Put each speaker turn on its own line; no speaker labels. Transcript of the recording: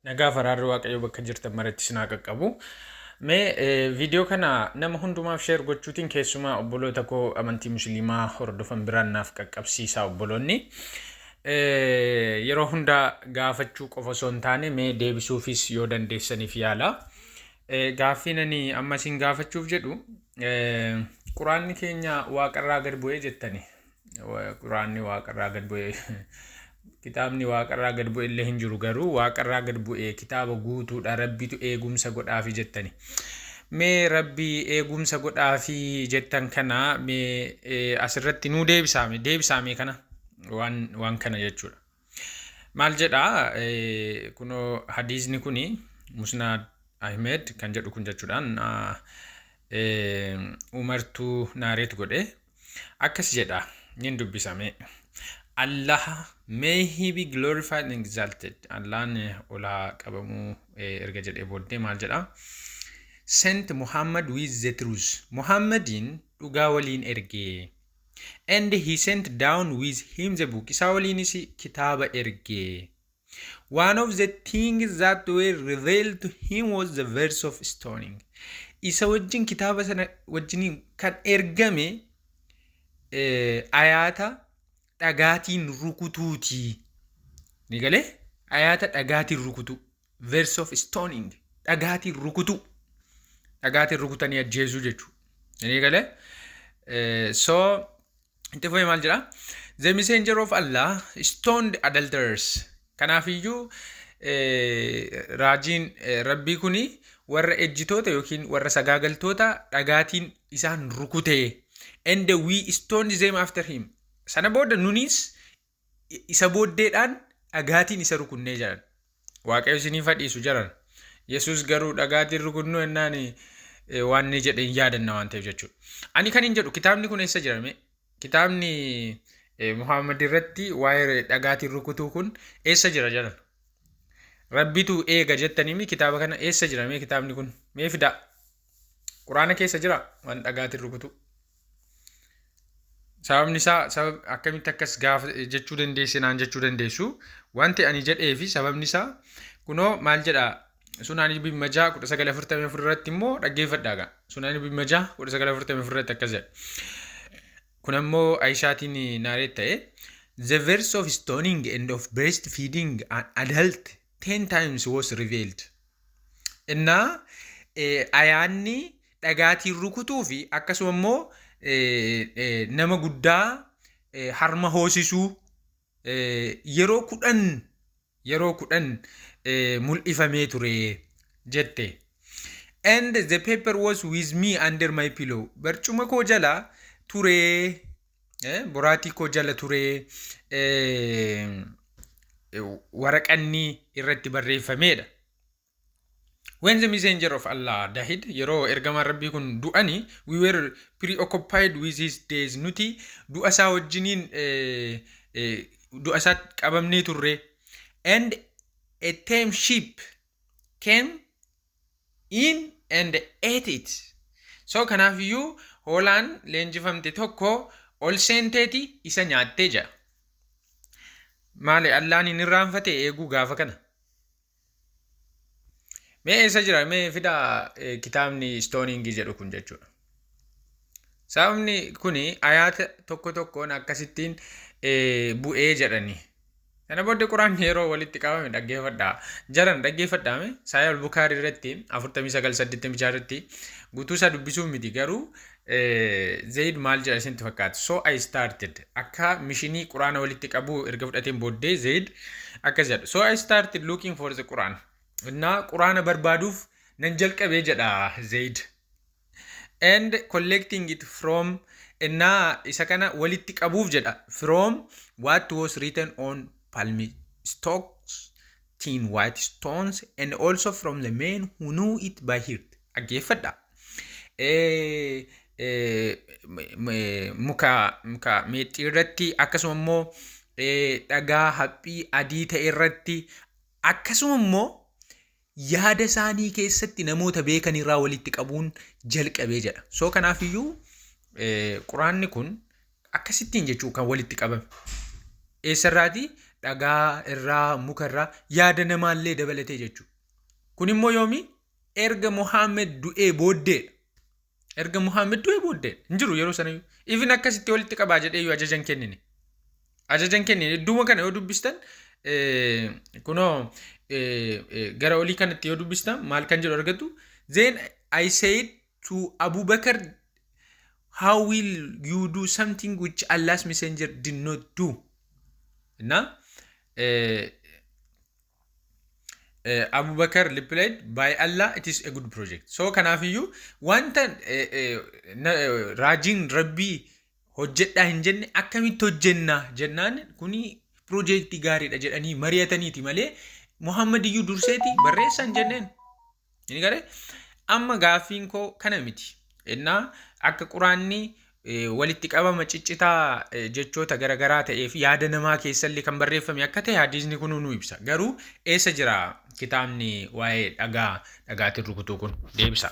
Nagaa faraarri Waaqayyoo bakka jirtan maratti isin haa qaqqabu. Mee viidiyoo kana nama hundumaaf share gochuutiin keessumaa obboloota koo amantii musliimaa hordofan biraan naaf qaqqabsiisaa obboloonni. Yeroo hundaa gaafachuu qofa osoo hin taane mee deebisuufis yoo dandeessaniif yaala. Gaaffiin ani amma isin gaafachuuf jedhu, quraanni keenya waaqarraa gad bu'ee jettani. Quraanni waaqarraa gad bu'ee, kitaabni waaqarraa gad bu'e illee hin jiru, garuu waaqarraa gad bu'ee kitaaba guutuudha, rabbitu eegumsa godhaafi jettani. Mee rabbi eegumsa godhaafi jettan kana mee asirratti nuu deebisaame, deebisaame kana waan kana jechuudha. Maal jedhaa kunoo hadiisni kuni, Musnaad Ahmed kan jedhu kun jechuudhaan Umartuu narrate godhe, akkas jedha, nin dubbisame. Allah, may he be glorified and exalted. Allahn olaa qabamuu erga jedhee booddee maal jedha? Sent Muhammad with the truth. Muhammadin dhugaa waliin ergee. And he sent down with him the book. Isaa waliinis kitaaba ergee. One of the things that were revealed to him was the verse of stoning. Isa wajjin, kitaaba sana wajjiniin kan ergame ayaata dhagaatiin rukutuuti. Ni galee? Ayaata dhagaatiin rukutu. Verse of stoning. Dhagaatiin rukutu. Dhagaatiin rukutanii ajjeesuu jechuudha. Ni galee? So, itti fufee maal jedhaa? The messenger of Allah stoned adulterers. Kanaafiyyuu raajiin rabbii kuni warra ejjitoota yookiin warra sagaagaltoota dhagaatiin isaan rukute. And we stoned them after him. Sana booda nunis isa booddeedhaan dhagaatiin isa rukunnee jedhan. Waaqayyo isiniif hadhiisu jedhan. Yesuus garuu dhagaatiin rukunnuu jennaan waan inni jedhe hin yaadanna waan ta'eef jechuudha. Ani kan hin jedhu, kitaabni kun eessa jirame? Kitaabni Muhammad irratti waa'ee dhagaatiin rukutuu kun eessa jira jedhan? Rabbitu eega jettaniimi, kitaaba kana eessa jira mee kitaabni kun? Mee fidaa. Quraana keessa jira waan dhagaatiin rukutu? Sababni isaa, sabab akkamitti akkas gaafa jechuu dandeesse naan jechuu dandeessu. Wanti ani jedhee fi sababni isaa kunoo maal jedha? Sunaan Ibn Majaa 1944 irratti immoo dhaggeeffadhaa gaa. Sunaan Ibn Majaa 1944 irratti akkas jedha. Kun ammoo Ayishaatiin narrate ta'e. The verse of stoning and of breastfeeding an adult 10 times was revealed. Innaa ayaanni dhagaatiin rukutuu fi akkasuma immoo nama guddaa harma hoosisuu yeroo 10, yeroo 10 mul'ifamee ture jette. And the paper was with me under my pillow. Barcuma koo jala ture, boraatii koo jala ture waraqanni irratti barreeffamedha. When the messenger of Allah died, yeroo ergamaan rabbii kun du'ani, we were preoccupied with his death. Nuti du'a isaa wajjiniin du'a isaa qabamnee turre. And a tame sheep came in and ate it. So kanaafiyyuu hoolaan leenjifamte tokko ol seenteeti isa nyaattee jira. Maali, Allaan hin irraanfate eeguu gaafa kana? Mee eessa jira? Mee fidaa kitaabni stoningii jedhu kun jechuudha. Sababni kuni ayaata tokko tokkoon akkasittiin bu'ee jedhani. Kana booddee quraanni yeroo walitti qabame dhaggeeffadhaa. Jaran dhaggeeffadhaame, Saayii al-Bukaarii irratti 4986 irratti, guutuu isaa dubbisuu miti, garuu Zaid maal jedha isinitti fakkaata? So I started, akka missionii quraana walitti qabuu erga fudhateen booddee Zaid akkas jedha. So I started looking for the Quran. Innaa quraana barbaaduuf nan jalqabee jedha Zaid. And collecting it from, innaa isa kana walitti qabuuf jedha, from what was written on palm stalks, thin white stones, and also from the men who knew it by heart. Dhaggeeffadha. Muka meexxii irratti, akkasuma immoo dhagaa haphii adii ta'e irratti, akkasuma immoo yaada isaanii keessatti namoota beekan irraa walitti qabuun jalqabee jedha. So kanaafiyyuu quraanni kun akkasittiin jechuu kan walitti qabame. Eessarraati? Dhagaa irraa, muka irraa, yaada namaallee dabalatee jechuudha. Kun immoo yoomi? Erga Muhammad du'ee booddeedha. Erga Muhammad du'ee booddeedha. Hin jiru yeroo sanayyuu. Even akkasitti walitti qabaa jedhee iyyuu ajajan kennine. Ajajan kennine. Idduma kana yoo dubbistan, kunoo gara olii kanatti yoo dubbistan maal kan jedhu argatu? "Then I said to Abu Bakr, 'How will you do something which Allah's messenger did not do?'" እና Abu Bakr replied, "By Allah, it is a good project." So kanaafiyyuu wanta raajiin Rabbii hojjedhaa hin jenne akkamitti hojjenna jennaan, kuni piroojeektii gaariidha jedhanii mari'ataniiti malee Muhammad iyyuu durseeti barreessan jenneen. Inni garee amma gaaffiin koo kana miti. Innaa akka Quraanni walitti qabama ciccitaa jechoota garaagaraa ta'ee fi yaada namaa keessallee kan barreeffame akka ta'e hadiisni kun nu ibsa. Garuu eessa jira kitaabni waa'ee dhagaa dhagaatiin rukutuu kun? Deebisa.